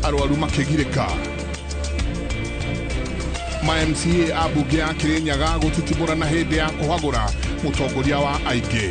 Arwaru makĩgirĩka. Ma MCA a mbunge ya Kirinyaga gũtitimũrana hĩndĩ ya kũhagũra mũtongoria wa aingĩ.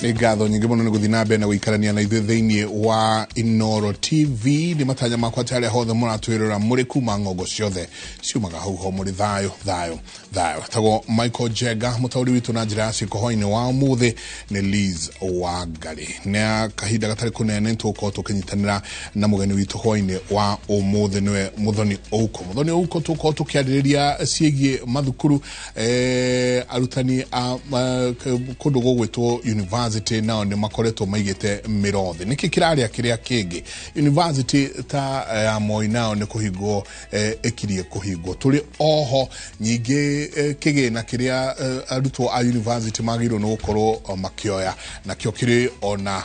Nĩ ngatho nyingĩ mũno nĩ gũthiĩ na mbere na gũikarania na ithuĩ thĩinĩ wa Inooro TV. Nĩ matanya makwa atĩ harĩa hothe mũratwĩrora mũrĩ kuma ng'ongo ciothe ciumaga hau ho mũrĩ thayũ thayũ thayũ. Tagwo Michael Jenga, mũtaũri witũ na njĩra ya ciĩko hwainĩ wa ũmũthĩ nĩ Liz Wangari. Na kahinda gatarĩ kũnene nĩtũgũkorwo tũkĩnyitanĩra na mũgeni witũ hwainĩ wa ũmũthĩ nĩwe Muthoni Ouko. Muthoni Ouko tũgũkorwo tũkĩarĩrĩria ciĩgiĩ mathukuru, arutani a kũndũ gũgwĩtwo university nao nĩ makoretwo maigĩte mĩro thĩ. Nĩkĩ kĩrarĩa kĩrĩa kĩngĩ? University ta ya Moi nao nĩ kũhingwo, ĩkirie kũhingwo. Tũrĩ oho nyingĩ, kĩgĩna kĩrĩa arutwo a university magĩrĩirwo nĩ gũkorwo makĩoya nakĩo kĩrĩ ona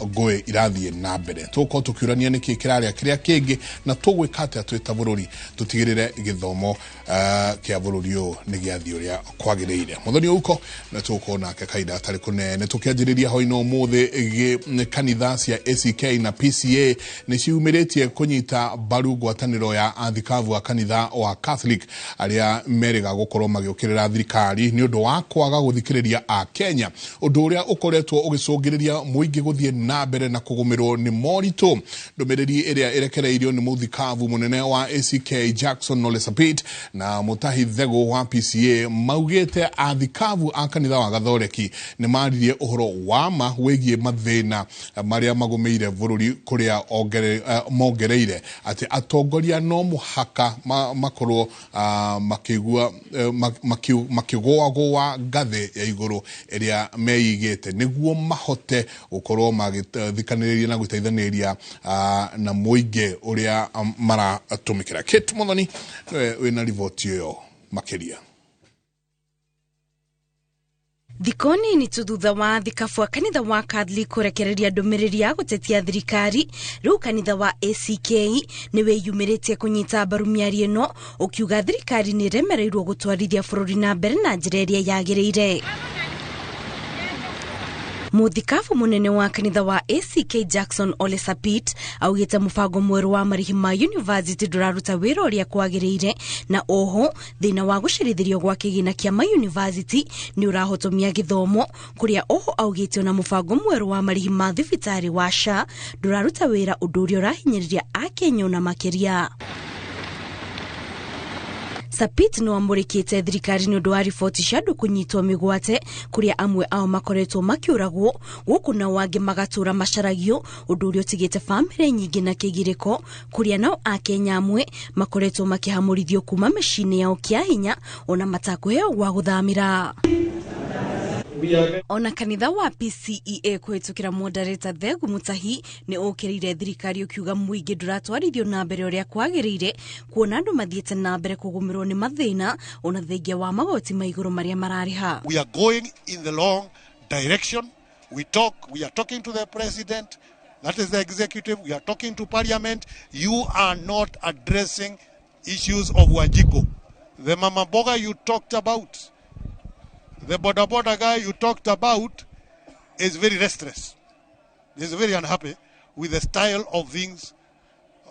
ngũĩ irathiĩ na mbere. Tũgũkorwo tũkĩũrania nĩkĩ kĩrarĩa kĩrĩa kĩngĩ na tũgwĩka atĩa twĩ ta bũrũri tũtigĩrĩre gĩthomo kĩa bũrũri ũyũ nĩ gĩathiĩ ũrĩa kwagĩrĩire. Muthoni Ouko na tũgũkorwo nake kahinda gatarĩ kũnene. Tũkĩanjĩrĩria hwainĩ ũmũthĩ, kanitha cia ACK na PCA nĩ ciumĩrĩtie kũnyita mbaru ngwatanĩro ya athikabu a kanitha wa Catholic arĩa merĩga gũkorwo magĩũkĩrĩra thirikari nĩ ũndũ wa kwaga gũthikĩrĩria a Kenya, ũndũ ũrĩa ũkoretwo ũgĩcũngĩrĩria mũingĩ gũthiĩ na mbere na kũgũmĩrwo nĩ moritũ. Ndũmĩrĩri ĩrĩa ĩrekereirio nĩ mũthikabu mũnene wa ACK Jackson Ole Sapit na Mutahi Thegũ wa PCA maugĩte athikabu a kanitha wa Gathoreki nĩ maririe ũhoro wa ma wĩgiĩ mathĩna marĩa magũmĩire bũrũri, kũrĩa mongereire atĩ atongoria no mũhaka makorwo makĩigua makĩgũagũa ngathĩ ya igũrũ ĩrĩa meigĩte nĩguo mahote gũkorwo magĩthikanĩrĩria na gũteithanĩrĩria na mũingĩ ũrĩa maratũmĩkĩra. Kate Muthoni nĩwe wĩna riboti ĩyo makĩria. Thikũ nini tu thutha wa thikabu a kanitha wa Catholic kũrekereria ndũmĩrĩri ya gũtetia thirikari, rĩu kanitha wa ACK nĩ wĩyumĩrĩtie kũnyita mbaru mĩario ĩno, ũkiuga thirikari nĩ ĩremereirwo gũtwarithia bũrũri na mbere na njĩra ĩrĩa yagĩrĩire. Mũthikabu mũnene wa kanitha wa ACK Jackson Ole Sapit augĩte mũbango mwerũ wa marĩhi ma university ndũraruta wĩra ũrĩa kwagĩrĩire, na oho thĩna wa gũcerithĩrio gwa kĩgĩna kĩa ma university nĩ ũrahotomia gĩthomo, kũrĩa oho augĩte ona mũbango mwerũ wa marĩhi ma thibitarĩ wa SHA ndũraruta wĩra, ũndũ ũrĩa ũrahinyĩrĩria akenya ona makĩria. Sapit no amũrĩkĩte thirikari nĩ ũndũ wa riboti cia andũ kũnyitwo mĩgwate, kũrĩa amwe ao makoretwo makĩũragwo gũkũ nao angĩ magatũra macaragio, ũndũ ũrĩa ũtigĩte bamĩrĩ nyingĩ na kĩgirĩko, kũrĩa nao akenya amwe makoretwo makĩhamũrithio kuma mĩciĩ-inĩ yao kĩa hinya ona matakũheo gwa gũthamĩra. Ona kanitha wa PCEA kũhĩtũkĩra moderator Thegu Mutahi nĩ ũkĩrĩire thirikari ũkiuga mũingĩ ndũratwarithio na mbere ũrĩa kwagĩrĩire, kuona andũ mathiĩte na mbere kũgũmĩrwo nĩ mathĩna ona thengia wa magoti ma igũrũ marĩa mararĩha. We are going in the wrong direction. We talk, we are talking to the president, that is the executive, we are talking to parliament. You are not addressing issues of Wanjiku. The mama mboga you talked about, the boda boda guy you talked about is very restless. He's very unhappy with the style of things,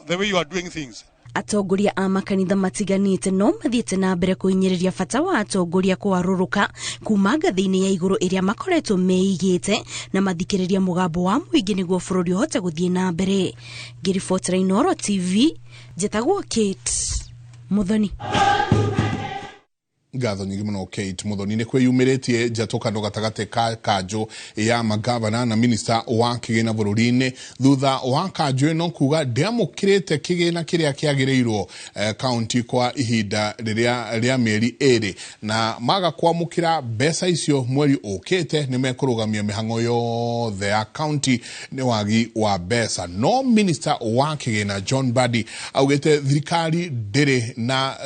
the way you are doing things. Atongoria a makanitha matiganĩte no mathiĩte na mbere kũhinyĩrĩria bata wa atongoria kũgarũrũka kuma ngathĩ-inĩ ya igũrũ ĩrĩa makoretwo meigĩte na mathikĩrĩria mũgambo wa mũingĩ nĩguo bũrũri ũhote gũthiĩ na mbere. Ngĩribotera Inooro TV, njĩtagwo Kate Muthoni. Ngatho nyingĩ mũno Kate Muthoni. Nĩ kwĩyumĩrĩtie njatũkano gatagatĩ ka kanjũ ya magavana na minista wa kĩgĩna bũrũri-inĩ thutha wa kanjũ ĩno kuga ndĩamũkĩrĩte kĩgĩna kĩrĩa kĩagĩrĩirwo kaunti kwa ihinda rĩrĩa rĩa mĩeri ĩrĩ, na maga kwamũkĩra mbeca icio mweri ũkĩte nĩ mekũrũgamia mĩhang'o yothe ya kaunti nĩ wagi wa mbeca. No minista wa kĩgĩna John Mbadi augĩte thirikari ndĩrĩ na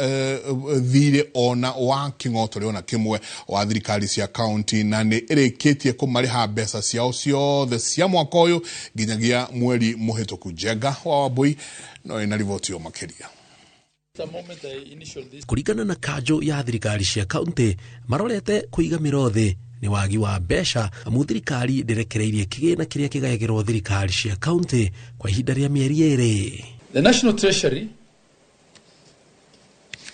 thirĩ ona wa wa kĩng'otore ona kĩmwe wa thirikari cia kaunti na nĩ ĩrĩkĩtie kũmarĩha mbeca ciao ciothe cia mwaka ũyũ nginyagia mweri mũhĩtũku. Njenga wa Wambui no ĩna riboti yo makĩria. Kũringana na kanjũ ya thirikari cia kaunti marorete kũiga mĩro thĩ nĩ wagi wa mbeca amu thirikari ndĩrekereirie kĩgĩna kĩrĩa kĩgayagĩrwo thirikari cia kaunti kwa ihinda rĩa mĩeri ĩrĩ. The National Treasury,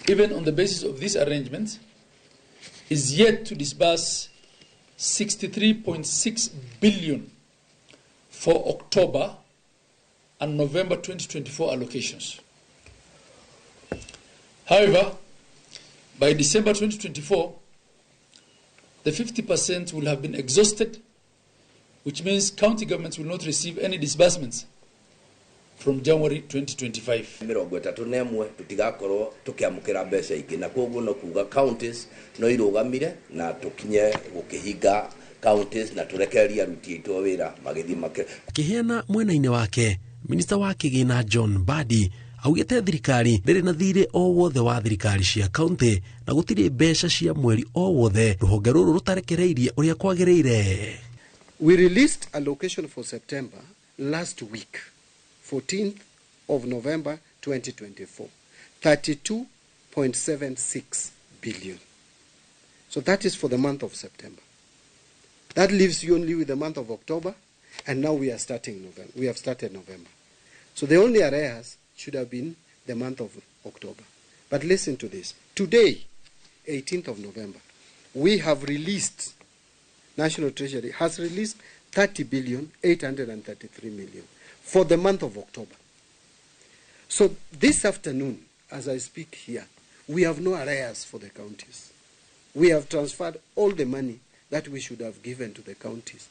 even on the basis of this arrangement, is yet to disburse 63.6 billion for October and November 2024 allocations. However, by December 2024, the 50% will have been exhausted, which means county governments will not receive any disbursements from January 2025. 31 tutigakorwo tukiamukira mbeca ingĩ, na koguo no kuga counties no irugamire na tukinye gukihinga counties na turekererie aruti aitũ a wĩra magĩthiĩ make. Akĩheana mwena-inĩ wake, minista wa kĩgĩna John Mbadi augĩte thirikari ndĩrĩ na thirĩ o wothe wa thirikari cia kaunti na gũtirĩ mbeca cia mweri o wothe rũhonge rũrũ rũtarekereirie ũrĩa kwagĩrĩire. We released allocation for September last week, 14th of November 2024, 32.76 billion. So that is for the month of September. That leaves you only with the month of October, and now we are starting November. We have started November. So the only arrears should have been the month of October. But listen to this. Today, 18th of November, we have released, National Treasury has released 30 billion 833 million for the month of October. So this afternoon, as I speak here, we have no arrears for the counties. We have transferred all the money that we should have given to the counties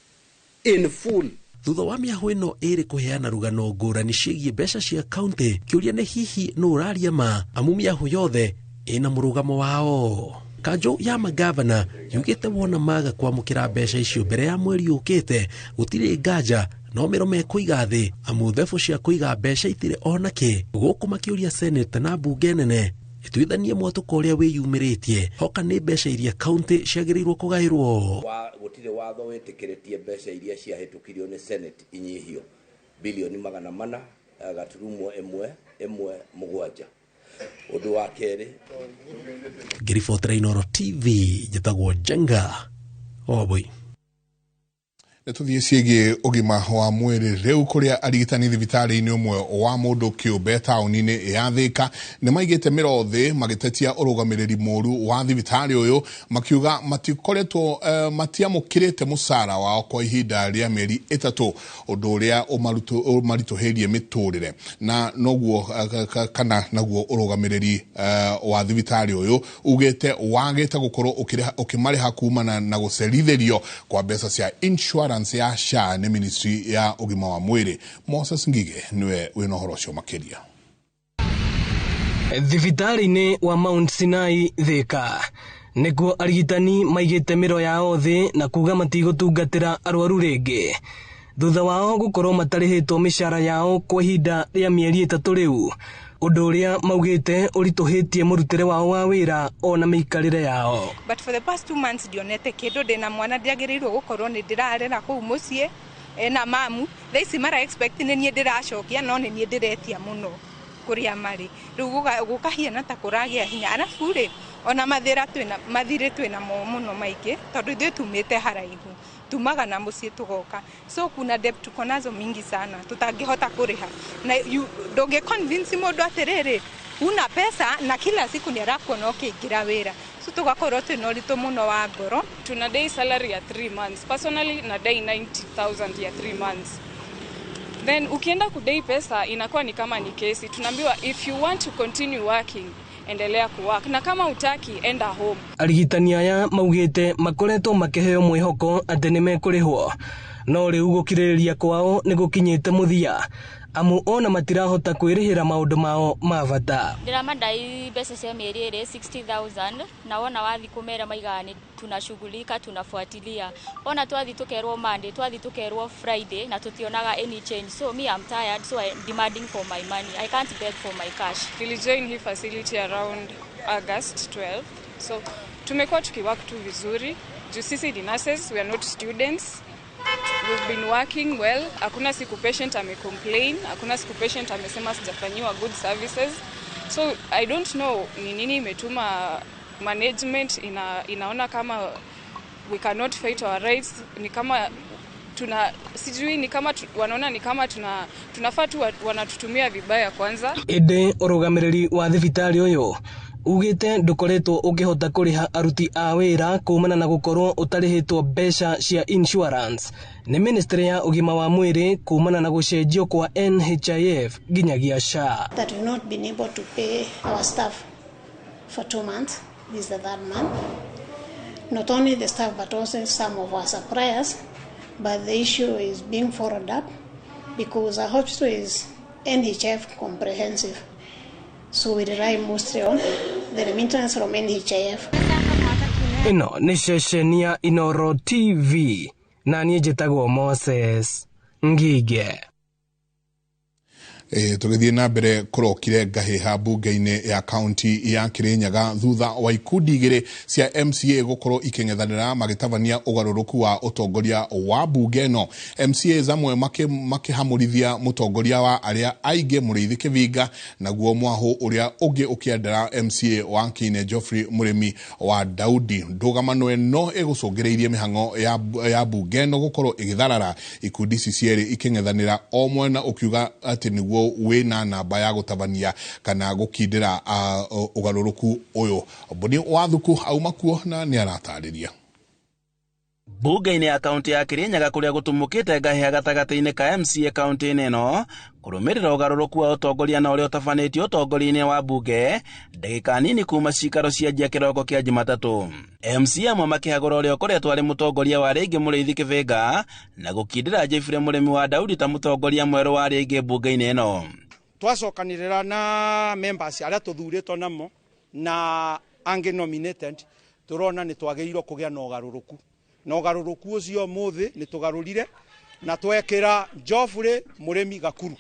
in full. Thutha wa mĩahũ ĩno ĩrĩ kũheana rũgano ngũrani ciĩgiĩ mbeca cia kaunti, kĩũria nĩ hihi nũ ũraria ma amu mĩahũ yothe ĩna mũrũgamo wao. Kanjũ ya magavana yugĩte wona maga kwamũkĩra mbeca icio mbere ya mweri ũkĩte gũtirĩ nganja no mĩro mekũiga thĩ amu thebũ cia kũiga mbeca itirĩ ona kĩ. Gũkũ makĩũria senate na mbunge nene ĩtuithanie mwatũka ũrĩa wĩyumĩrĩtie hoka nĩ mbeca iria kaunti ciagĩrĩirwo kũgaĩrwo. Gũtirĩ watho wĩtĩkĩrĩtie mbeca iria ciahĩtũkirio nĩ senate inyihio bilioni 400 gaturumo 1.17. Ũndũ wa kerĩ, ngĩribotera Inooro TV njĩtagwo Njenga Wambui. Nĩtũthiĩ ciĩgiĩ ũgima wa mwĩrĩ rĩu kũrĩa arigitani thibitarĩ-inĩ ũmwe wa mũndũ kĩũmbe taũni-inĩ ya Thĩka nĩ maigĩte mĩro thĩ magĩtetia ũrũgamĩrĩri mũru wa thibitarĩ ũyũ, makiuga matikoretwo matiamũkĩrĩte mũcara wao kwa ihinda rĩa mĩeri 3, ũndũ ũrĩa ũmaritũhĩirie mĩtũrĩre na noguo kana naguo ũrũgamĩrĩri wa thibitarĩ ũyũ ugĩte wagĩte gũkorwo ũkĩmarĩha kumana na gũcerithĩrio kwa mbeca cia insurance ya SHA nĩ ministry ya ũgima wa mwĩrĩ. Moses Ngige niwe wĩna ũhoro ũcio makĩria. Thibitarĩ-inĩ wa Mount Sinai Thĩka nĩkuo arigitani maigĩte mĩro yao thĩ na kuga matigũtungatĩra arwaru rĩngĩ thutha wao gũkorwo matarĩhĩtwo mĩcara yao kwa ihinda rĩa mĩeri 3 rĩu, ũndũ ũrĩa maugĩte ũritũhĩtie mũrutĩre wao wa wĩra ona mĩikarĩre yao. But for the past 2 months ndionete kĩndũ, ndĩna mwana ndiagĩrĩirwo gũkorwo nĩ ndĩrarera kũu mũciĩ ena mamu. Thaa ici mara expect nĩ niĩ ndĩracokia, no nĩ niĩ ndĩretia mũno kũrĩa marĩ. Rĩu gũkahiana ta kũragĩa hinya. Arabu rĩ, ona mathirĩ twĩna mo mũno maingĩ tondũ ithuĩ tumĩte haraihu, tumaga na mũciĩ tũgoka, so kuna debt tuko nazo mingi sana tutangĩhota kũrĩha, na ndũngĩ convince mũndũ atĩrĩrĩ una pesa na kila siku ni arakuona ũkĩingĩra wĩra, so tũgakorwo twĩna ũritũ mũno wa ngoro. Tunadai salary ya 3 months. Personally nadai 90,000 ya 3 months. Then ukienda kudai pesa inakuwa ni kama ni kesi. Tunaambiwa if you want to continue working, endelea kuwork, na kama utaki enda home. Arigitani aya maugĩte makoretwo makĩheo mwĩhoko atĩ nĩmekũrĩhwo, no rĩu gũkirĩrĩria kwao nĩ gũkinyĩte mũthia amu ona matirahota kwĩrĩhĩra maũndũ mao ma bata. Ndĩramadai mbeca cia mĩeri ĩrĩ 60,000 na wona wathi kũmera maigaga nĩ tunashughulika, tunafuatilia. Ona twathi tukerwo Monday, twathi tukerwo Friday na tutionaga any change. So me, I'm tired, so I'm demanding for my money. I can't beg for my cash. Nilijoin hii facility around August 12th. So Tumekuwa tukiwork tu vizuri juu sisi ni nurses, we are not students. We've been working well. Hakuna siku patient amecomplain, hakuna siku patient amesema sijafanyiwa good services. So I don't know ni nini imetuma management inaona kama we cannot fight our rights. Ni kama tuna sijui ni kama wanaona ni kama tunafaa tu wanatutumia vibaya kwanza. Ĩndĩ ũrũgamĩrĩri wa thibitarĩ ũyũ ugĩte ndũkoretwo ũkĩhota kũrĩha aruti a wĩra kumana na gũkorwo ũtarĩhĩtwo mbeca cia insurance nĩ ministry ya ũgima wa mwĩrĩ kumana na gũcenjio kwa NHIF nginyagia SHA. That we've not been able to pay our staff for 2 months. This is the third month. Not only the staff but also some of our suppliers. But the issue is being followed up because our hospital is NHIF comprehensive. So we rely mostly on the remittance from NHIF. Ĩno nĩ ceceni ya Inoro TV na niĩ njĩtagwo Moses Ngige. Tũgĩthiĩ na mbere kũrokire ngahĩha mbunge-inĩ ya kaunti ya Kirinyaga thutha wa ikundi igĩrĩ cia MCA gũkorwo ikĩng'ethanĩra magĩtabania ũgarũrũku wa ũtongoria wa mbunge ĩno. MCA amwe makĩhamũrithia mũtongoria wa arĩa aingĩ Mũrĩithi Kĩvinga, naguo mwahũ ũrĩa ũngĩ ũkĩendera MCA wa Kiine Geoffrey Mũrĩmi wa Daudi. Ndũgamano ĩno ĩgũcũngĩrĩirie mĩhang'o ya mbunge ĩno gũkorwo ĩgĩtharara, ikundi ici cierĩ ikĩng'ethanĩra o mwena ũkiuga atĩ nĩguo wĩna namba ya gũtabania kana gũkindĩra ũgarũrũku ũyũ. Mboni Wathuku auma kuo na nĩ aratarĩria. Bunge-inĩ ya kaunti ya Kirinyaga kũrĩa gũtumũkĩte ngahĩha gatagatĩ-inĩ ka MCA kaunti-inĩ ĩno kũrũmĩrĩra ũgarũrũku wa ũtongoria na ũrĩa ũtabanĩtio ũtongoria-inĩ wa mbunge ndagĩka nini kuma cikaro cianjia kĩroko kĩa Jumatatũ. MCA amwe makĩhagũra ũrĩa ũkoretwo arĩ mũtongoria wa rĩngĩ Mũrĩithi Kĩvinga na gũkindĩra Geoffrey Mũrĩmi wa Daudi ta mũtongoria mwerũ wa rĩngĩ mbunge-inĩ ĩno. Twacokanĩrĩra na members arĩa tũthurĩtwo namo na angĩ nominated, tũrona nĩ twagĩrĩirwo kũgĩa na ũgarũrũku. Na ũgarũrũku ũcio mũthĩ nĩ tũgarũrire na twekĩra Geoffrey Mũrĩmi Gakuru.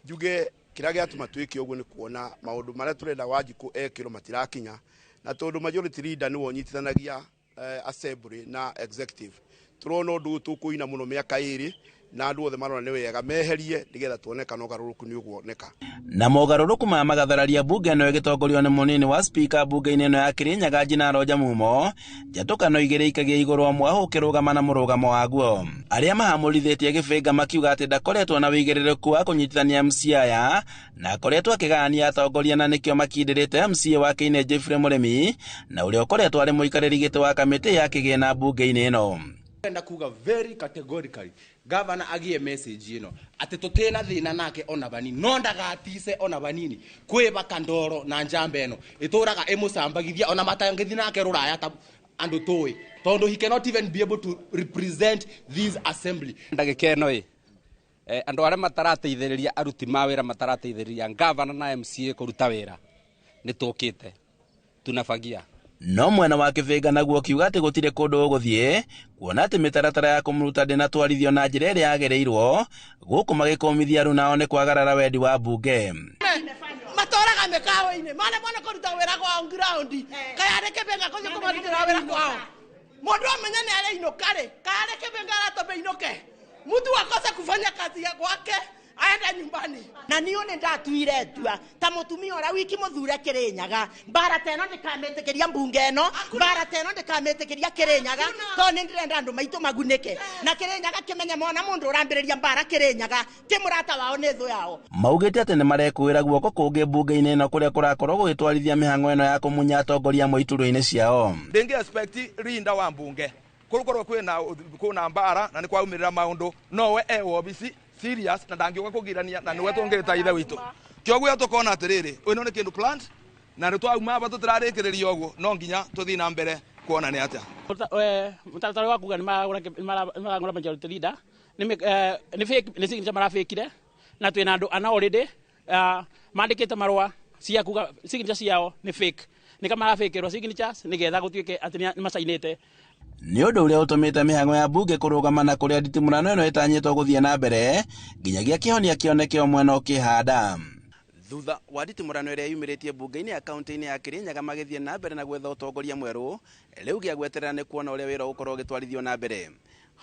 Njuge kĩrĩa gĩatũma twĩke ũguo nĩ kuona maũndũ marĩa tũrenda Wanjikũ ekĩrwo matirakinya, na tondũ majority leader nĩwe ũnyitithanagia assembly na executive, tũrona ũndũ ũyũ tũkũina mũno mĩaka ĩrĩ na andũ othe marona nĩ wega meherie nĩgetha tuone kana ũgarũrũku nĩ ũguoneka. Na mogarũrũku maya magathararia mbunge ĩno ĩgĩtongorio nĩ mũnini wa speaker mbunge-inĩ ĩno ya Kirinyaga Njina Roja Mumo, njatũkano igĩrĩ ikagia igũrũ wa mwahũ ũkĩrũgama na mũrũgamo waguo. Arĩa mahamũrithĩtie Gĩbĩnga makiuga atĩ ndakoretwo na wĩigĩrĩrĩku wa kũnyitithania MCA aya na akoretwo akĩgayania atongoria na nĩkĩo makindĩrĩte MCA wa Kiine Geoffrey Mũrĩmi na ũrĩa ũkoretwo arĩ mũikarĩri gĩtĩ wa kamĩtĩ ya kĩgĩna mbunge-inĩ ĩno. Ndĩrenda kuga very categorically governor agie message ino ati tutena thina nake ona banini no ndagatise ona banini kwiba kandoro na njamba eno ituraga imucambagithia ona matangithi nake ruraya ta andu tui tondu he cannot even be able to represent this assembly. Ndagika eno i andu aria matarateithĩrĩria aruti ma wĩra matarateithĩrĩria governor na MCA kũruta wĩra nĩtũkĩte tunabagia. No mwena wa Kĩbĩnga naguo kiuga atĩ gũtirĩ kũndũ ũgũthiĩ kuona atĩ mĩtaratara ya kũmũruta ndĩnatwarithio na njĩra ĩrĩa yagĩrĩirwo gũkũ magĩkũmithia rĩu nao nĩ kwagarara wendi wa mbunge. Matoraga mĩkawa-inĩ mane mwana kũruta wĩra kwao ground kayarĩ Kĩbĩnga kũthiĩ kũmarutĩra wĩra kwao mũndũ amenya nĩ arainũka rĩ kayarĩ Kĩbĩnga aratũma inũke mtu akose kufanya kazi ya kwake aenda nyumbani. Na niũ nĩ ndatuire ndua ta mũtumia ũrĩa wiki mũthure Kĩrĩnyaga mbara ta ĩno ndĩkamĩtĩkĩria mbunge ĩno mbara ta ĩno ndĩkamĩtĩkĩria Kĩrĩnyaga tondũ nĩ ndĩrenda andũ maitũ magunĩke na Kĩrĩnyaga kĩmenye mona mũndũ ũrambĩrĩria mbara Kĩrĩnyaga ti mũrata wao nĩ thũ yao. Maugĩte atĩ nĩmarekũĩra guoko kũngĩ mbunge-inĩ ĩno kũrĩa kũrakorwo gũgĩtwarithia mĩhang'o ĩno ya kũmunya atongoria amwe iturwa-inĩ ciao. Ndĩngĩ expect rinda wa mbunge kũrũkorwo kwĩna mbara na nĩ kwaumĩrĩra maũndũ nowe e wobici serious na ndangĩũka kũgirania na nĩwe tũngĩta ithe witũ kĩoguo tũkona atĩrĩrĩ ĩno nĩ kĩndũ planned na nĩ twauma aba tũtirarĩkĩrĩria ũguo no nginya tũthiĩ na mbere kuona nĩ atĩa. Mũtaratara wa kuga nĩ maragũra majority leader nĩ fake nĩ signature marafĩkire na twĩna andũ ana already mandĩkĩte marũa cia kuga signature ciao nĩ fake nĩ kama marafĩkĩrwo signatures nĩgetha gũtuĩke atĩ nĩ macainĩte. Nĩ ũndũ ũrĩa ũtũmĩte mĩhang'o ya mbunge kũrũgama na kũrĩa nditimũrano ĩno ĩtanyĩtwo gũthiĩ na mbere nginyagia kĩhonia kĩoneke o mwena ũkĩhanda. Thutha wa nditimũrano ĩrĩa yumĩrĩtie mbunge-inĩ ya kaunti-inĩ ya Kirinyaga magĩthiĩ na mbere na gwetha ũtongoria mwerũ, rĩu gĩa gweterera nĩ kuona ũrĩa wĩra ũgũkorwo ũgĩtwarithio na mbere.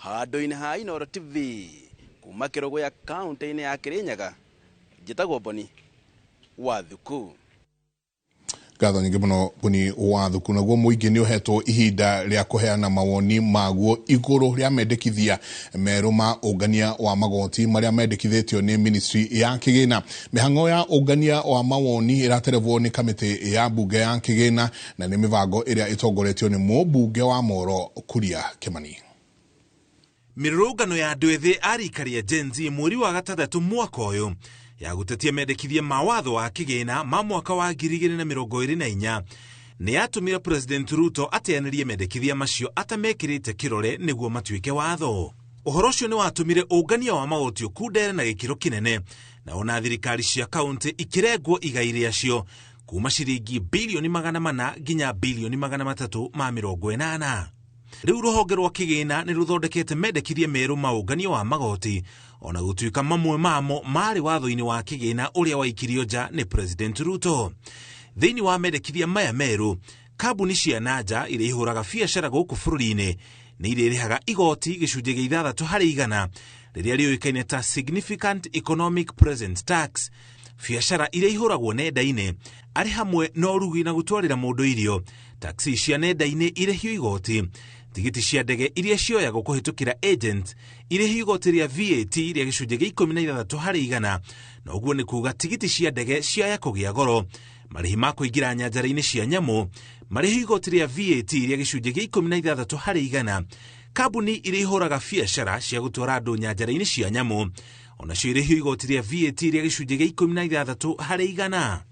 Handũ-inĩ ha Inooro TV kuma Kĩrũgũya kaunti-inĩ ya Kirinyaga, njĩtagwo Boni wa Thuku. Ngatho nyingĩ mũno Boni wa Thuku. Naguo mũingĩ nĩ ũhetwo ihinda rĩa kũheana mawoni maguo igũrũ rĩa mendekithia merũ ma ũngania wa magoti marĩa mendekithĩtio nĩ ministry ya kĩgĩna. Mĩhang'o ya ũngania wa mawoni ĩraterebwo nĩ kamĩtĩ ya mbunge ya kĩgĩna na nĩ mĩbango ĩrĩa ĩtongoretio nĩ mũmbunge wa Moro Kuria Kimani. Mĩrũrũngano ya andũ ethĩ a rika rĩa Gen Z mweri wa gatandatũ mwaka ũyũ ya gũtetia mendekithia ma watho wa kĩgĩna ma mwaka wa 2024 nĩ yatũmire President Ruto ateanĩrie mendekithia macio atamekĩrĩte kĩrore nĩguo matuĩke watho. Ũhoro ũcio nĩ watũmire ũngania wa magoti ũkundere na gĩkĩro kĩnene, na ona thirikari cia kaunti ikĩrengwo igai rĩacio kuma ciringi bilioni 400 nginya bilioni 380. Rĩu rũhonge rwa kĩgĩna nĩ rũthondekete mendekithia merũ ma ũngania wa magoti, ona gũtuĩka mamwe mamo marĩ watho-inĩ wa kĩgĩna ũrĩa waikirio nja nĩ President Ruto. Thĩinĩ wa mendekithia maya merũ, kambuni cia nanja iria ihũraga biacara gũkũ bũrũri-inĩ nĩ irĩrĩhaga igoti gĩcunjĩ gĩa 6 harĩ igana rĩrĩa rĩũĩkaine ta Significant Economic Presence Tax. Biacara iria ihũragwo nenda-inĩ arĩ hamwe na ũrugi na gũtwarĩra mũndũ irio, taxi cia nenda-inĩ irĩhio igoti, tigiti cia ndege iria cioyagwo kũhĩtũkĩra agent irĩhio igoti rĩa VAT rĩa gĩcunjĩ gĩa 16 harĩ igana, na ũguo nĩ kuga tigiti cia ndege ciaya kũgĩa goro. Marĩhi ma kũingĩra nyanjara-inĩ cia nyamũ marĩhio igoti rĩa VAT rĩa gĩcunjĩ gĩa 16 harĩ igana. Kambuni iria ihũraga biacara cia gũtwara andũ nyanjara-inĩ cia nyamũ onacio irĩhio igoti rĩa VAT rĩa gĩcunjĩ gĩa 16 harĩ igana.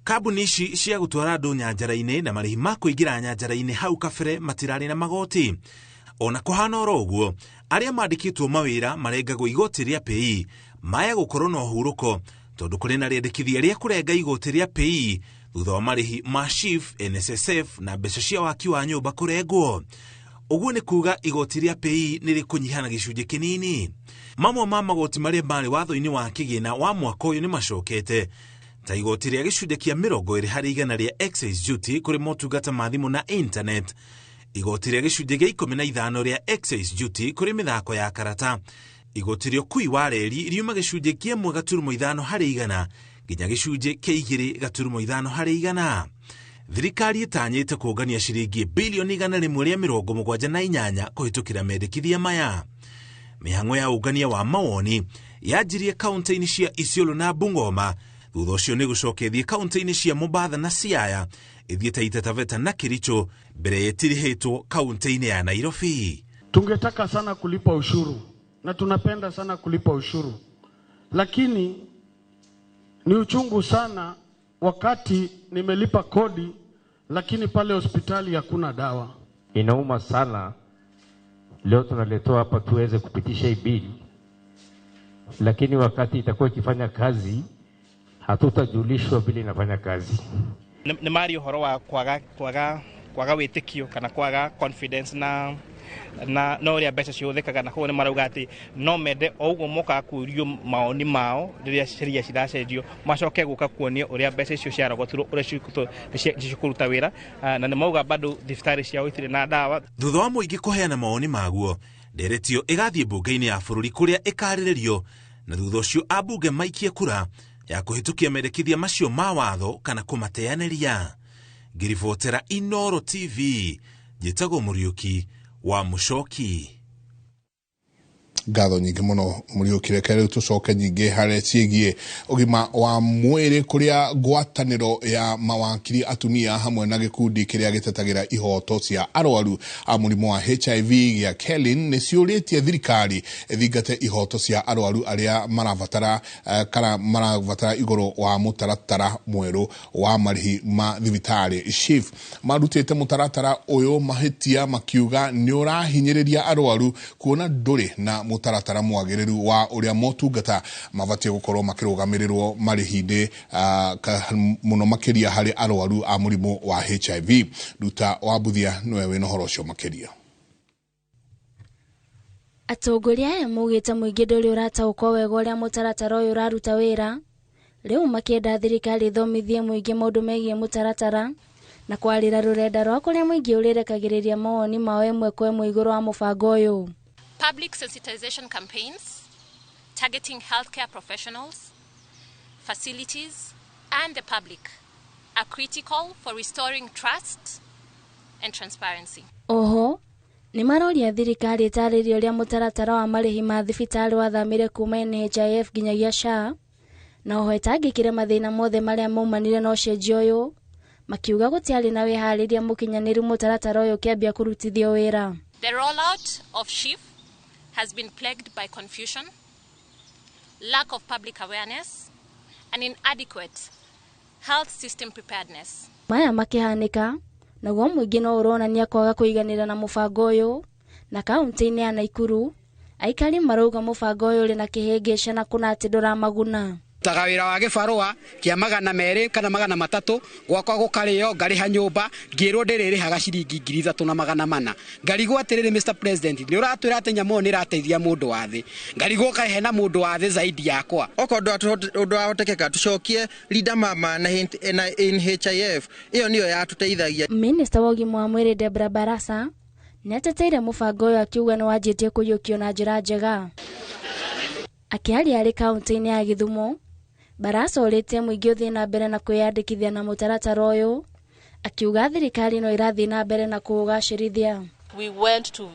Kambuni ici cia gũtwara andũ nyanjara-inĩ na marĩhi ma kũingĩra nyanjara-inĩ hau kabere matirarĩ na magoti. Ona kũhana oro ũguo, arĩa mandĩkĩtwo mawĩra marengagwo igoti rĩa PAYE maya gũkorwo na ũhurũko tondũ kũrĩ na rĩendekithia rĩa kũrenga igoti rĩa PAYE thutha wa marĩhi ma SHIF, NSSF na mbeca cia waki wa nyũmba kũrengwo. Ũguo nĩ kuga igoti rĩa PAYE nĩ rĩkũnyiha na gĩcunjĩ kĩnini. Mamwe ma magoti marĩa marĩ watho-inĩ wa kĩgĩna wa mwaka ũyũ nĩ macokete, ta igoti rĩa gĩcunjĩ kĩa 20 harĩ igana rĩa excise duty kũrĩ motungata ma thimũ na internet, igoti rĩa gĩcunjĩ gĩa 15 rĩa excise duty kũrĩ mĩthako ya karata, igoti rĩa ũkui wa reri riuma gĩcunjĩ kĩa 1.5 harĩ igana nginya gĩcunjĩ kĩa 2.5 harĩ igana. Thirikari ĩtanyĩte kũngania ciringi bilioni 178 kũhĩtũkĩra mendekithia maya. Mĩhang'o ya ũngania wa mawoni yanjirie kaunti-inĩ cia Isiolo na Bungoma, thutha ũcio nĩ gũcoka ĩthiĩ kaunti-inĩ cia Mombatha na Siaya, ĩthiĩ Taita Taveta na Kericho mbere ĩtirihĩtwo kaunti-inĩ ya Nairobi. Tungetaka sana kulipa ushuru na tunapenda sana kulipa ushuru, lakini ni uchungu sana wakati nimelipa kodi lakini pale hospitali hakuna dawa. Inauma sana. Leo tunaletewa hapa tuweze kupitisha hii bili, lakini wakati itakuwa ikifanya kazi hatutajulishwa vile inafanya kazi. Nĩ mari ũhoro wa kwaga wĩtĩkio kana kwaga confidence na ũrĩa mbeca cihũthĩkaga, na koguo nĩ marauga atĩ no mende o ũguo mokaga kũrio maoni mao rĩrĩa sheria ciracenjio, macoke gũka kuonio ũrĩa mbeca icio ciarogotirwo ũrĩa cikũruta wĩra, na nĩ mauga bado thibitarĩ ciao itirĩ na ndawa. Thutha wa mũingĩ kũheana mawoni maguo, nderetio ĩgathiĩ mbunge-inĩ ya bũrũri kũrĩa ĩkarĩrĩrio, na thutha ũcio ambunge maikie kura ya kũhĩtũkia mendekithia macio ma watho kana kũmateanĩria. Ngĩribotera Inooro TV, njĩtagwo Mũriũki wa Mũcoki. Ngatho nyingĩ mũno Mũriũki. Reke rĩu tũcoke nyingĩ harĩa ciĩgiĩ ũgima wa mwĩrĩ, kũrĩa ngwatanĩro ya mawakiri atumia hamwe na gĩkundi kĩrĩa gĩtetagĩra ihoto cia arwaru a mũrimũ wa HIV gĩa Kelin nĩ ciũrĩtie thirikari ĩthingate ihoto cia arwaru arĩa marabatara kana marabatara igũrũ wa mũtaratara mwerũ wa marĩhi ma thibitarĩ. SHIF marutĩte mũtaratara ũyũ mahĩtia makiuga nĩ ũrahinyĩrĩria arwaru kuona ndũrĩ na mũtaratara mwagĩrĩru wa ũrĩa motungata mabatiĩ gũkorwo makĩrũgamĩrĩrwo marĩhi-inĩ, mũno makĩria harĩ arwaru a mũrimũ wa HIV. Ruta wa Mbuthia nĩwe wĩna ũhoro ũcio makĩria. Atongoria aya maugĩte mũingĩ ndũrĩ ũrataũkwo wega ũrĩa mũtaratara ũyũ ũraruta wĩra. Rĩu makĩenda thirikari ĩthomithie mũingĩ maũndũ megiĩ mũtaratara na kwarĩra rũrenda rwa kũrĩa mũingĩ ũrĩrekagĩrĩria mawoni mao ĩmwe kwa ĩmwe igũrũ wa mũbango ũyũ. Public sensitization campaigns targeting healthcare professionals, facilities, and the public are critical for restoring trust and transparency. Oho, nĩ maroria thirikari ĩtarĩrie ũrĩa mũtaratara wa marĩhi ma thibitarĩ wathamire kuma NHIF nginyagia SHA, na oho ĩtangĩkĩre mathĩna mothe marĩa maumanire na ũcenjia ũyũ, makiuga gũtiarĩ na wĩharĩria mũkinyanĩru mũtaratara ũyũ ũkĩambia kũrutithio wĩra. The rollout of SHIF has been plagued by confusion, lack of public awareness, and inadequate health system preparedness. Maya makĩhanĩka, naguo mũingĩ no ũronania kwaga kũiganĩra na mũbango ũyũ, na kaunti-inĩ ya Naikuru, aikari marauga mũbango ũyũ ũrĩ na kĩhĩngĩca na kũna atĩ ndũramaguna. Taga wĩra wa gĩbarũa kĩa 200 kana 300 gwakwa gũkarĩo ngarĩha nyũmba ngĩrwo ndĩrĩrĩhaga ciringi 3400. Ngarigwo atĩrĩrĩ Mr President, nĩ ũratwĩra atĩ nyamũ ĩyo nĩ ĩrateithia mũndũ wa thĩ, ngarigwo kaĩ hena mũndũ wa thĩ zaidi yakwa. Okorwo ũndũ wahotekeka tucokie Linda Mama na NHIF ĩyo nĩyo yatũteithagia. Minista wa ũgima wa mwĩrĩ Deborah Barasa nĩateteire mũbango ũyũ akiuga nĩ wanjĩtie kũiyũkio na njĩra njega. Akĩaria arĩ kaunti-inĩ ya Gĩthumo, Barasa orĩtie mũingĩ ũthiĩ na mbere na kwĩyandĩkithia na mũtaratara ũyũ, akiuga thirikari no ĩrathiĩ na mbere na kũũgacĩrithia. We went to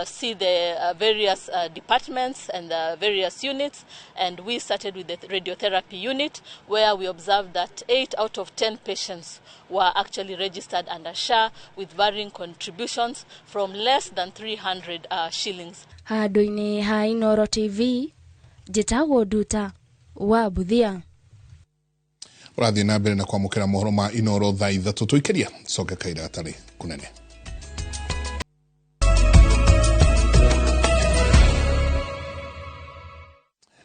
see the various departments and the various units, and we started with the radiotherapy unit, where we observed that 8 out of 10 patients were actually registered under SHA with varying contributions from less than 300 shillings. Handũ-inĩ ha Inooro TV, njĩtagwo Nduta wa Buthia. Ũrathiĩ na mbere na kwamũkĩra mohoro ma Inooro thaa 3 tũikĩria coke kaira gatarĩ kũnene.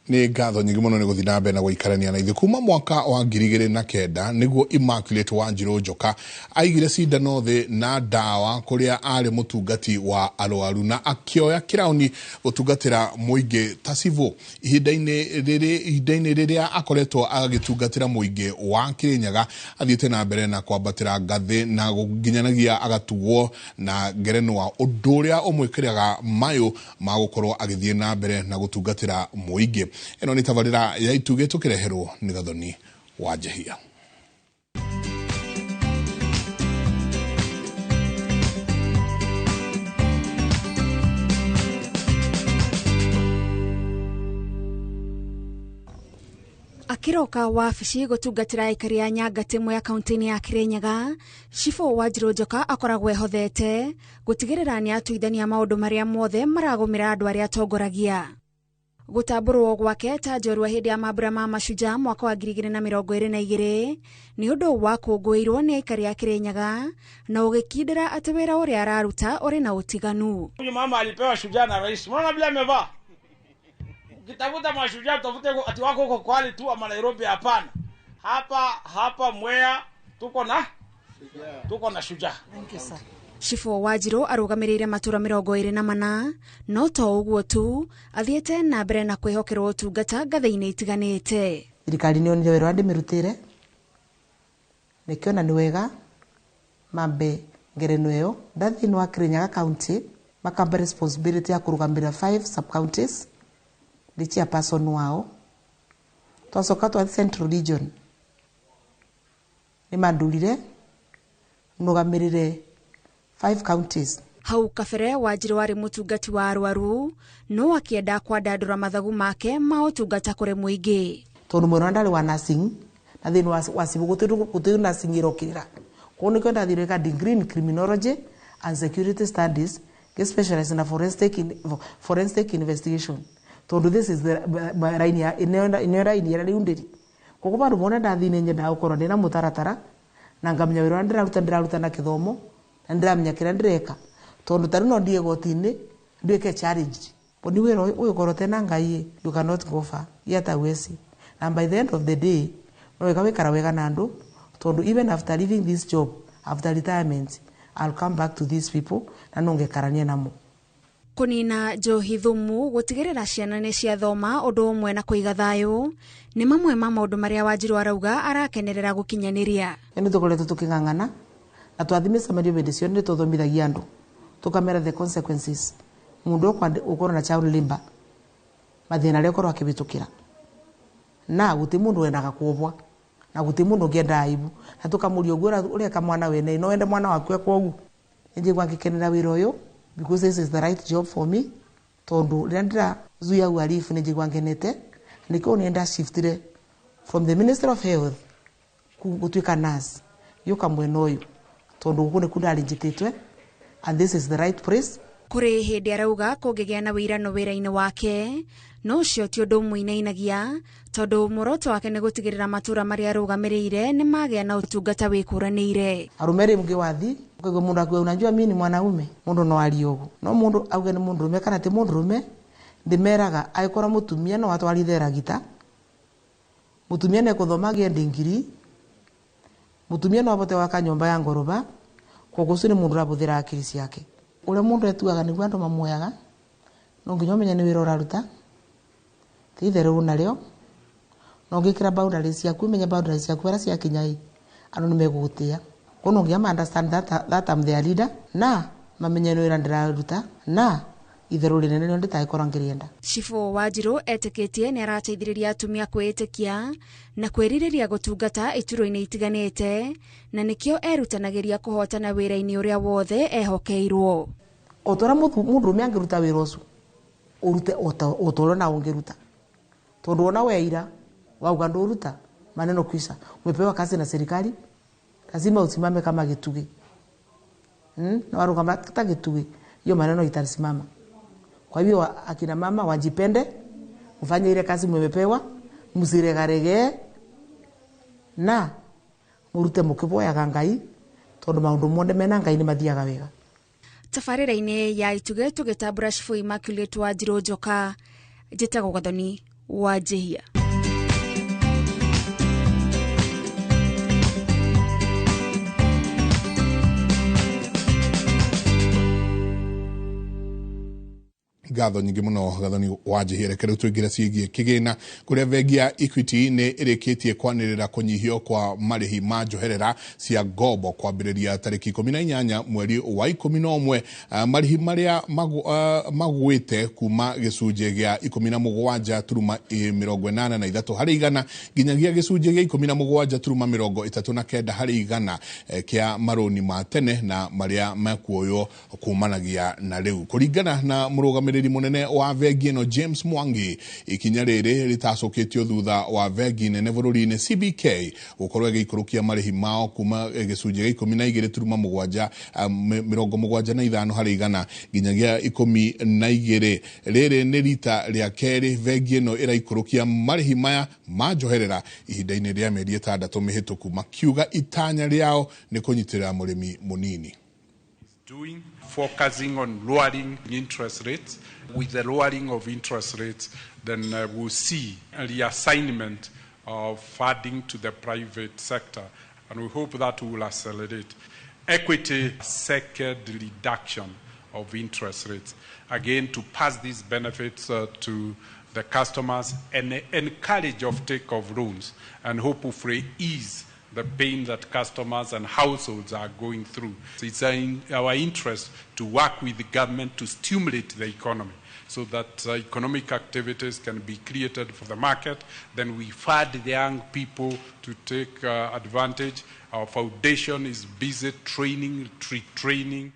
Nĩ ngatho nyingĩ mũno nĩ gũthiĩ na mbere na gũikarania na ithuĩ kuma mwaka wa 2009 nĩguo Immaculate Wanjirũ Njoka aigire cindano thĩ na ndawa kũrĩa arĩ mũtungati wa arwaru na akĩoya kĩrauni gũtungatĩra mũingĩ ta civũ ihinda-inĩ rĩrĩa akoretwo agĩtungatĩra mũingĩ wa Kĩrĩnyaga athiĩte na mbere na kwambatĩra ngathĩ na nginyanagia agatuo na ngerenwa ũndũ ũrĩa ũmwĩkĩraga mayũ ma gũkorwo agĩthiĩ na mbere na gũtungatĩra mũingĩ. Ĩno nĩ tabarĩra ya Itugĩ tũkĩreherwo nĩ Gathoni wa Njehia. Akiroka wabici gũtungatĩra aikari a Nyangatĩ Mwea kaunti-inĩ ya Kĩrĩnyaga, Cibũ Wanjirũ Njoka akoragwo ehothete gũtigĩrĩra nĩ atuithania maũndũ marĩa mothe maragũmĩra andũ arĩa atongoragia. Gũtambũrwo gwake ta njorua hĩndĩ ya mambura ma Mashujaa mwaka wa 2022 nĩ ũndũ wakũngũĩirwo nĩ aikari a Kĩrĩnyaga na ũgĩkindĩra atĩ wĩra ũrĩa araruta ũrĩ na ũtiganu. Huyu mama alipewa shujaa na rais. Unaona vile amevaa? Ukitafuta mashujaa utafute ati wako huko Kwale tu ama Nairobi, hapana. Hapa Mwea tuko na shujaa. Thank you sir. Cibũ Wanjirũ arũgamĩrĩire matũra 24 no to ũguo tu athiĩte na mbere na kwĩhokerwo ũtungata ngathĩ-inĩ itiganĩte. Thirikari nĩ yonire wĩra ũrĩa ndĩmĩrutĩire nĩkĩona nĩ wega mambe ngerenwa ĩyo nda thĩinĩ wa Kĩrĩnyaga county makamba responsibility ya kũrũgamĩrĩra 5 sub counties ndĩ chairperson wao. Twacoka twathi Central Region nĩ mandurire nũgamĩrĩre 5 counties. Hau kabere Wanjirũ arĩ mũtungati wa arwaru no akĩenda kwandandũra mathagu make ma ũtungata kũrĩ mũingĩ. Tondũ mwena ndarĩ wa nursing na thĩinĩ wa civil gũtirĩ nursing ĩrokĩrĩra, koguo nĩkĩo ndathire gwĩka degree in criminology and security studies ngĩ specialize na forensic investigation tondũ this is the line ya ĩno line ya rĩu ndĩri. Koguo bandũ mona ndathii nĩ nyendaga gũkorwo ndĩna mũtaratara na ngamenya wĩra ũrĩa ndĩraruta na kĩthomo na ndĩramenya kĩrĩa ndĩreka tondũ ta rĩu no ndiĩ igoti-inĩ nduĩke challenged. Ni wĩra ũyũ ũkorwo tena Ngai you cannot go far yet wesi and by the end of the day no wega wĩkara wega na andũ tondũ even after leaving this job after retirement I'll come back to these people na no ngekarania namo. Kũnina njohi thumu, gũtigĩrĩra ciana nĩ ciathoma ũndũ ũmwe na kũiga thayũ nĩ mamwe ma maũndũ marĩa Wanjiru arauga arakenerera gũkinyanĩria. Nĩ tũkoretwo tũkĩng'ang'ana na twathi mĩcemanio hĩndĩ ciothe nĩ tũthomithagia andũ tũkamera the consequences mũndũ ũkorwo na child labor mathĩna arĩa ũkorwo akĩhĩtũkĩra na gũtirĩ mũndũ wendaga kuohwa na gũtirĩ mũndũ ũngĩenda aibu na tũkamũria ũguo ũreka mwana wene no wende mwana waku ekwo ũguo. Nĩ njigua ngĩkenera wĩra ũyũ because this is the right job for me tondu rĩrĩa ndĩrazuia uhalifu nĩ njigua ngenete nĩkĩo nĩ ndashiftire from the Ministry of Health gũtuĩka nurse gĩũka mwena ũyũ tondu gũkũ nĩkuo ndarĩnjĩtĩtwe and this is the right place. Kũrĩ hĩndĩ arauga kũngĩgĩa na wĩirano wĩra-inĩ wake no ũcio ti ũndũ ũmũinainagia tondũ muoroto wake nĩ gũtigĩrĩra matũra marĩa arũgamĩrĩire nĩ magĩa na ũtungata wĩkũranĩire. Arũme rĩngĩ wathi ũkaigua mũndũ akiuga unajua mimi ni mwanaume mũndũ no arie ũguo no mũndũ auge nĩ mũndũrũme kana ti mũndũrũme ndĩmeraga angĩkorwo mũtumia no atwarithe ragita mũtumia nĩ ekũthoma agĩe ndingiri mũtumia no abote gwaka nyũmba ya ngoroba koguo ũcio nĩ mũndũ ũrahũthĩra akiri ciake. Ũrĩa mũndũ etuaga nĩguo andũ mamuoyaga no nginya ũmenye nĩ wĩra ũraruta ti itherũ narĩo no ũngĩkĩra boundaries ciaku ũmenye boundaries ciaku harĩa ciakinya ĩ andũ nĩ megũgũtĩa koguo no nginya ma understand that I'm their leader na mamenye nĩ wĩra ndĩraruta na itherũ rĩnene nĩrĩo ndĩtagĩkorwo ngĩrĩenda. Cibũ Wanjiru etĩkĩtie nĩ arateithĩrĩria atumia kwĩĩtĩkia na kwĩrirĩria gũtungata iturwa-inĩ itiganĩte na nĩkĩo erutanagĩria kũhotana wĩra-inĩ ũrĩa wothe ehokeirwo. O ta ũrĩa mũndũrũme angĩruta wĩra ũcio ũrute o ta ũrĩa nawe ũngĩruta tondu ona weira wauga ndũruta maneno kwisha. Umepewa kazi na serikali lazima usimame kama gĩtugĩ na warũgama ta gĩtugĩ hiyo maneno itasimama. Kwa hivyo akina mama wajipende, mfanye ile kazi mmepewa, msiregarege na murute mukiboyaga Ngai tondu maundu mothe mena Ngai ni mathiaga wega. Tabarĩra-inĩ ya Itugĩ tũgĩtambũra Cibũ Immaculate Wanjiru Njoka, njĩtagwo Gathoni wa Njihia. Ngatho nyingĩ mũno Gathoni wa Njihia. Reke rĩu tũingĩre ciĩgiĩ kĩgĩna kũrĩa bengi ya Equity nĩ ĩrĩkĩtie kwanĩrĩra kũnyihio kwa marĩhi ma njoherera cia ngombo kwambĩrĩria tarĩki 18 mweri wa 11. Marĩhi marĩa magwĩte kuma gĩcunjĩ gĩa 17.83 harĩ igana nginyagia gĩcunjĩ gĩa 17.39 harĩ igana kĩa marũni ma tene na marĩa mekuoywo kumanagia na rĩu. Kũringana na mũrũgamĩrĩri munene wa bengi ĩno James Mwangi, ikinya rĩrĩ rĩtacũkĩtio thutha wa bengi nene bũrũri-inĩ CBK gũkorwo ĩgĩikũrũkia marĩhi mao kuma gĩcunjĩ gĩa 12.775 harĩ igana nginyagia 12. Rĩrĩ nĩ rita rĩa kerĩ bengi ĩno ĩraikũrũkia marĩhi maya ma njoherera ihinda-inĩ rĩa mĩeri 6 mĩhĩtũku, makiuga itanya rĩao nĩ kũnyitĩrĩra mũrĩmi mũnini. Doing, focusing on lowering interest rates. With the lowering of interest rates, then we'll see a reassignment of funding to the private sector, and we hope that will accelerate. Equity, second reduction of interest rates, again to pass these benefits to the customers and encourage offtake of loans and hopefully ease the pain that customers and households are going through. So it's in our interest to work with the government to stimulate the economy so that economic activities can be created for the market. Then we fund the young people to take advantage. Our foundation is busy training, retraining.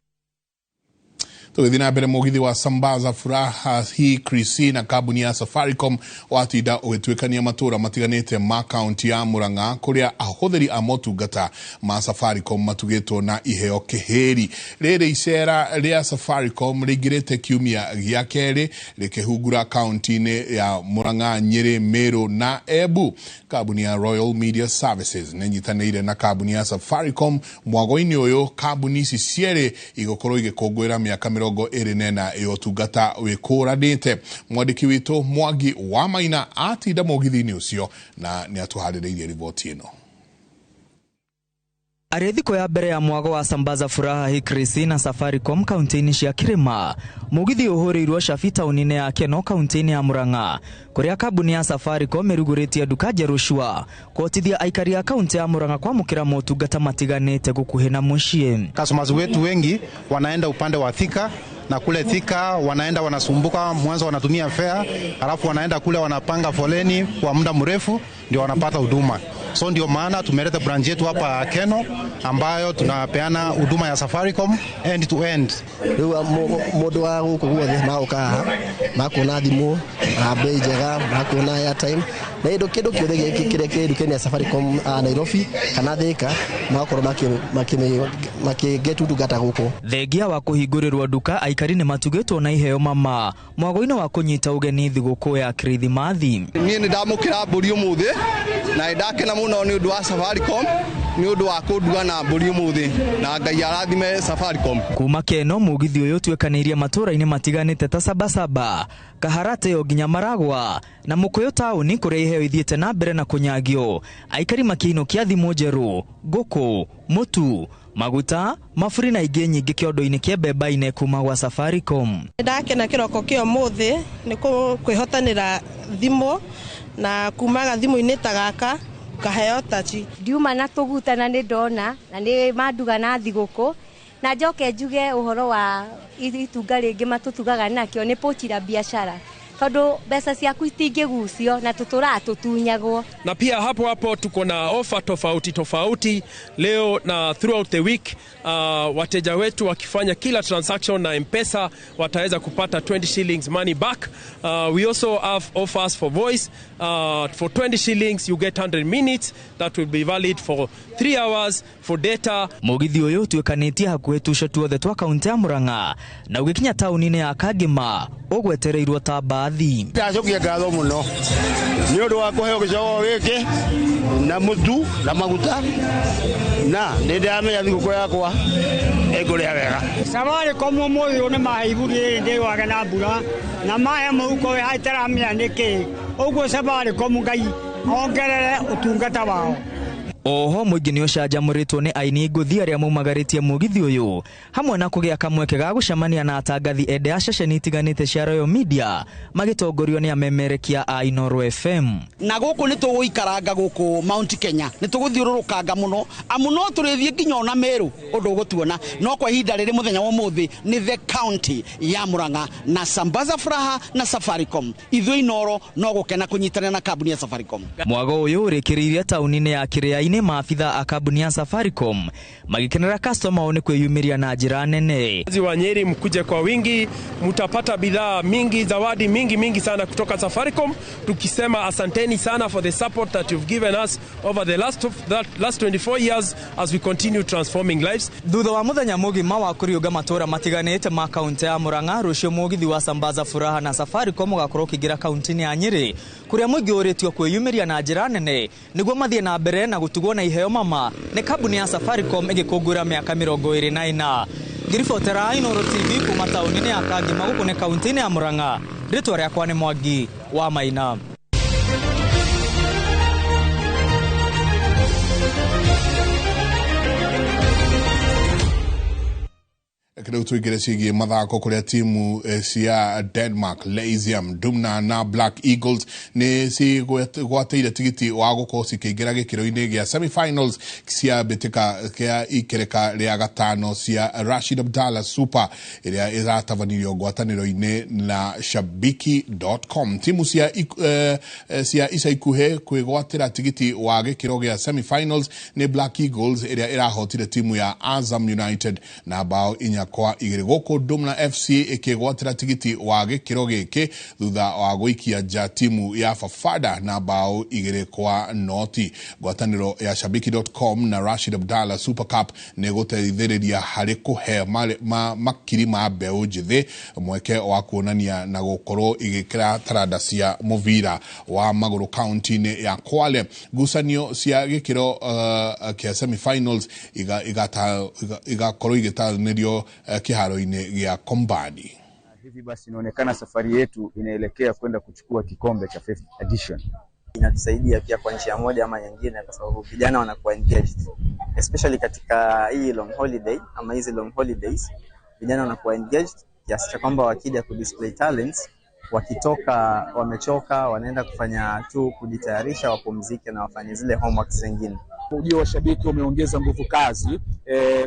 Tũgĩthiĩ na mbere, mũgithi wa Sambaza Furaha hii Krisi na kambuni ya Safaricom watinda ũgĩtuĩkania matũra matiganĩte ma kaunti ya Murang'a kũrĩa ahũthĩri a motungata ma Safaricom matugĩtwo na iheo kĩhĩri. Rĩrĩ icera rĩa Safaricom rĩingĩrĩte kiumia gĩa kerĩ rĩkĩhungura kaunti-inĩ ya Murang'a, Nyĩrĩ, Meru na Embu. Kambuni ya Royal Media Services nĩ ĩnyitanĩire na kambuni ya Safaricom mwago-inĩ ũyũ. Kambuni ici cierĩ igũkorwo igĩkũngũĩra mĩaka 24 ya ũtungata wĩkũranĩte. Mwandĩki witũ Mwangi wa Maina atinda mũgithi-inĩ ũcio na nĩ atũharĩrĩirie riboti ĩno. Arĩ thikũ ya mbere ya mwago wa Sambaza Furaha hii Krisi na Safaricom kaunti-inĩ cia Kirima, mũgithi ũhũrĩirwo cabi taũni-inĩ ya Keno kaunti-inĩ ya Murang'a, kũrĩa kambuni ya Safaricom ĩrugũrĩtie nduka njerũ cua kũhotithia aikari a kaunti ya Murang'a kwamũkĩra motungata matiganĩte gũkuhĩ na mũciĩ. Customers wetu wengi wanaenda upande wa Thika na kule Thika wanaenda wanasumbuka, mwanzo wanatumia fare, alafu wanaenda kule wanapanga foleni kwa muda mrefu ndio wanapata huduma. So ndio maana tumeleta branch yetu hapa Keno ambayo tunapeana huduma ya Safaricom end to end. Riu mundu wa guku guothe magoka haha makuona thimu na bei njega, makuona airtime na indo kindu kiothe kiria ki nduka-inĩ ya Safaricom Nairobi kana Thika, magakorwo makĩget ũtungata gũkũ. Thengia wa kũhingũrĩrwo nduka, aikari nĩ matugĩtwo na iheo mama mwago-inĩ wa kũnyita ũgeni thigũkũ ya Kirithimathi. Niĩ nĩ ndamũkĩra mbũri ũmũthĩ na nĩ ndakena mũno nĩ ũndũ wa Safaricom, nĩ ũndũ wa kũnduga na mbũri ũmũthĩ, na Ngai arathime Safaricom. Kuma Keno mũgithi ũyũ ũtuĩkanĩirie matũũra-inĩ matiganĩte ta Sabasaba, Kaharate o nginya Maragwa na Mũkũyũ taũni kũrĩa iheo ithiĩte na mbere na kũnyagio, aikari makĩinũkia thimũ njerũ, ngũkũ, mũtu, maguta, maburi na ingĩ nyingĩ kĩondo-inĩ kĩa Mbemba-inĩ kuma gwa Safaricom. Ndakena kĩroko kĩa ũmũthĩ nĩ kwĩhotanĩra thimũ na kumaga thimũ-inĩ ta gaka ngaheo tachi. Ndiuma na tũguta na nĩ ndona na nĩ manduga na thigũkũ, na njoke njuge ũhoro wa itunga rĩngĩ matũtugaga nakĩo nĩ pochi la biashara, tondu mbeca ciaku itingĩgucio na tũtũraga tũtunyagwo. Na pia hapo hapo tuko na ofa tofauti tofauti leo na throughout the week. Wateja wetu wakifanya kila transaction na M-Pesa wataweza kupata 20 shillings money back. We also have offers for voice. For 20 shillings you get 100 minutes that will be valid for 3 hours for data. Mũgithi ũyũ ũtuĩkanĩtie hakuhĩ tũce tuothe twa kaunti ya Murang'a na ũgĩkinya taũni-inĩ ya Kangema ũgwetereirwo ta mbathi. Ndacokia ngatho mũno nĩ ũndũ wa kũheo gĩcogo gĩkĩ na mũtu na maguta, na nĩ ndĩramenya thigũkũ yakwa ĩngũrĩa wega. Safaricom ũmũthĩ ũyũ nĩ mahe ndĩwage na mbura na mahe mũhuko wĩ haitaramenya nĩkĩ, ũguo Safaricom Ngai ongerere ũtungata wao. Oho mũingĩ nĩ ũcanjamũrĩtwo nĩ aini ngũthi arĩa maumagarĩtie mũgithi ũyũ hamwe na kũgĩa kamweke ga gũcemania na atangathi ende a ceceni itiganĩte cia Royal Media magĩtongorio nĩ amemerekia a Inooro FM. Na gũkũ nĩ tũgũikaranga gũkũ Mount Kenya, nĩ tũgũthiũrũrũkanga mũno amu no tũrĩthiĩ nginya ona Meru ũndũ ũgũtuona, no kwa ihinda rĩrĩ mũthenya wa ũmũthĩ nĩ the county ya Murang'a na Sambaza Furaha na Safaricom. Ithuĩ Inooro no gũkena kũnyitanĩra na kambuni ya Safaricom. Mwago ũyũ ũrĩkĩrĩirie taũni-inĩ ya Kĩrĩainĩ maabitha a kambuni ya Safaricom magikenera customer ao nĩ kwĩyumĩria na njĩra nene. Wa Nyeri mkuje kwa wingi, mutapata bidhaa mingi, zawadi mingi mingi sana kutoka Safaricom, tukisema asanteni sana for the support that you've given us over the last 24 years as we continue transforming lives. Thutha wa muthenya mũgima wa kũriũnga matũra matiganĩte ma kaunti ya Murang'a, rũciũ mũgithi wa Sambaza Furaha na Safaricom ũgakorwo ũkĩingĩra kaunti-inĩ ya Nyĩrĩ kũrĩa mũingĩ ũrĩtio kwĩyumĩria na njĩra nene nĩguo mathiĩ na mbere na gũtugwo na iheo mama nĩ kambuni ya Safaricom ĩgĩkũngũĩra mĩaka 24. Ngĩribotera Inooro TV kuma taũni-inĩ ya Kangema gũkũ nĩ kaunti-inĩ ya Murang'a, rĩtwa rĩakwa nĩ Mwangi wa Maina. Rĩu tũingĩre ciĩgiĩ mathako kũrĩa timu cia Denmark, Lyceum, Dumna na Black Eagles nĩ cigwatĩire tigiti wa gũkorwo cikĩingĩra gĩkĩro-inĩ gĩa semi-finals cia mbĩtĩka kĩa ikereka rĩa gatano cia Rashid Abdallah Super ĩrĩa ĩratabanirio ngwatanĩro-inĩ na Shabiki.com. Timu cia ica ikuhĩ kwĩgwatĩra tigiti wa gĩkĩro gĩa semi-finals nĩ Black Eagles ĩrĩa ĩrahotire timu ya Azam United na bao 4-2. Gũkũ Dumna FC ĩkĩgwatĩra tigiti wa gĩkĩro gĩkĩ thutha wa gũikia nja timu ya Fafada na bao 2-0. Ngwatanĩro ya Shabiki.com na Rashid Abdallah Super Cup nĩ gũteithĩrĩria harĩ kũhe makiri ma mbeũ njĩthĩ mweke wa kuonania na gũkorwo igĩkĩra taranda cia mũbira wa magũrũ kaunti-inĩ ya Kwale. Ngucanio cia gĩkĩro kĩa semi-finals igakorwo igĩtaranĩrio kiharo-inĩ gĩa Kombani. Hivi basi inaonekana safari yetu inaelekea kwenda kuchukua kikombe cha 5th edition. Inatusaidia pia kwa njia moja ama nyingine, kwa sababu vijana wanakuwa engaged. Especially katika hii long holiday ama hizi long holidays, vijana wanakuwa engaged kiasi cha kwamba wakija kudisplay talents, wakitoka wamechoka, wanaenda kufanya tu kujitayarisha, wapumzike na wafanye zile homeworks zingine. Ujio wa shabiki umeongeza nguvu kazi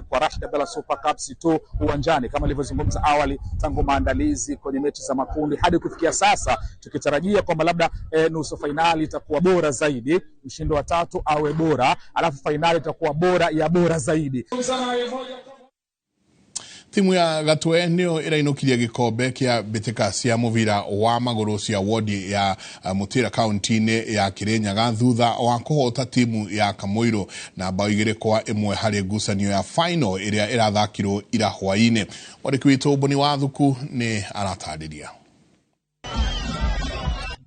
kwa Rashid Abdalla Super Cup, si tu uwanjani kama ilivyozungumza awali, tangu maandalizi kwenye mechi za makundi hadi kufikia sasa, tukitarajia kwamba labda nusu fainali itakuwa bora zaidi, mshindi wa tatu awe bora, alafu fainali itakuwa bora ya bora zaidi. Timu ya Gatwe nĩyo ĩrainũkirie gĩkombe kĩa mbĩtĩka cia mũbira wa magũrũ cia wodi ya Mũtĩra kaunti-inĩ ya Kĩrĩnyaga thutha wa kũhota timu ya Kamũirũ na bao 2-1 harĩ ngucanio ya final ĩrĩa ĩrathakirwo ira hwaĩ-inĩ. Mwandĩki witũ Mboni wa Thuku nĩ aratarĩria.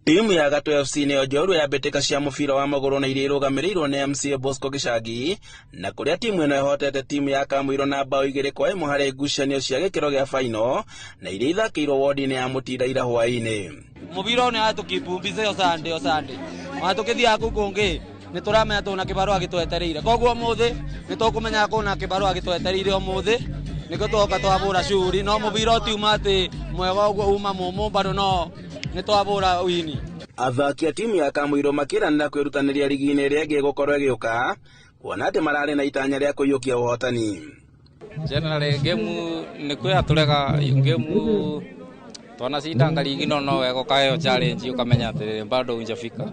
Timu ya Gatwe FC nĩyo njorua ya mbĩtĩka cia mũbira wa magũrũ na iria irũgamĩrĩirwo nĩ MCA Bosco Gĩcagi, na kũrĩa timu ĩno ĩhotete timu ya Kamũirũ na bao 2-1 harĩ ngucanio cia gĩkĩro gĩa final na iria ithakĩirwo wodi-inĩ ya Mũtinda ira hwaĩ-inĩ. Mũbira ũyũ nĩ watũkibumbice o Sunday o Sunday, ona tũkĩthiaga kũu kũngĩ nĩ tũramenya tũna kĩbarũa gĩtwetereire, koguo ũmũthĩ nĩ tũkũmenya kũna kĩbarũa gĩtwetereire ũmũthĩ nĩkĩo twoka twabũra curi, no mũbira ũtiuma atĩ mwega ũguo uma mũmũ bado no nĩ twabũra wini. Athaki a timu ya Kamũirũ makĩranĩra kwĩrutanĩria rigi-inĩ ĩrĩa ĩngĩ ĩgũkorwo ĩgĩũka, kuona atĩ mararĩ na itanya rĩa kũiyũkia ũhotani. Generally game nĩ kwĩra tũrega game twanacindanga ligi no no wega ũkaheo challenge ũkamenya atĩrĩrĩ bado unjafika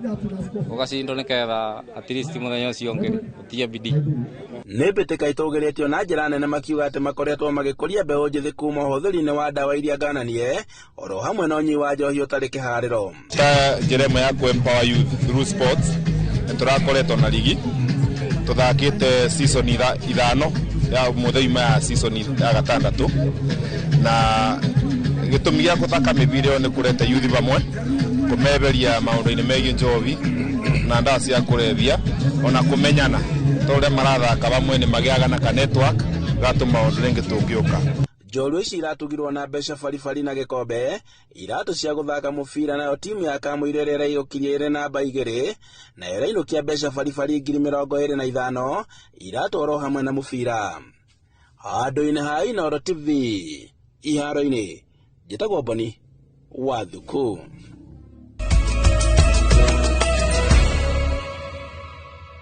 ũgacindwo nĩgetha at least mũthenya ũcio ũngĩ ũtige bidii. Nĩ mbĩtĩka itũgĩrĩtio na njĩra nene makiuga atĩ makoretwo magĩkũria mbeũ njĩthĩ kuma ũhũthĩri-inĩ wa ndawa iria ngananie oro hamwe na ũnyui wa njohi ũtarĩ kĩharĩro. Ta njĩra ĩmwe ya kũ-empower youth through sports, nĩ tũrakoretwo na ligi tũthakĩte season ithano ya mũthenya ya season ya gatandatũ, na gĩtũmi gĩa gũthaka mĩbira ĩyo nĩ kũrete youth vamwe, kũmeberia maũndũ-inĩ megiĩ njohi na ndawa cia kũrebia, ona kũmenyana tondũ ũrĩa marathaka vamwe nĩ magĩaga na ka network gatũma ũndũ rĩngĩ tũngĩũka. Njorua ici iratugirwo na mbeca baribari na gĩkombe, iratũ cia gũthaka mũbira, nayo timu ya Kamũirũ ĩrĩa ĩraiyũkirie ĩrĩ namba 2 nayo ĩrainũkia mbeca baribari 25,000, iratũ oro hamwe na mũbira. Handũ-inĩ ha Inooro TV iharo-inĩ, njĩtagwo Mboni wa Thuku.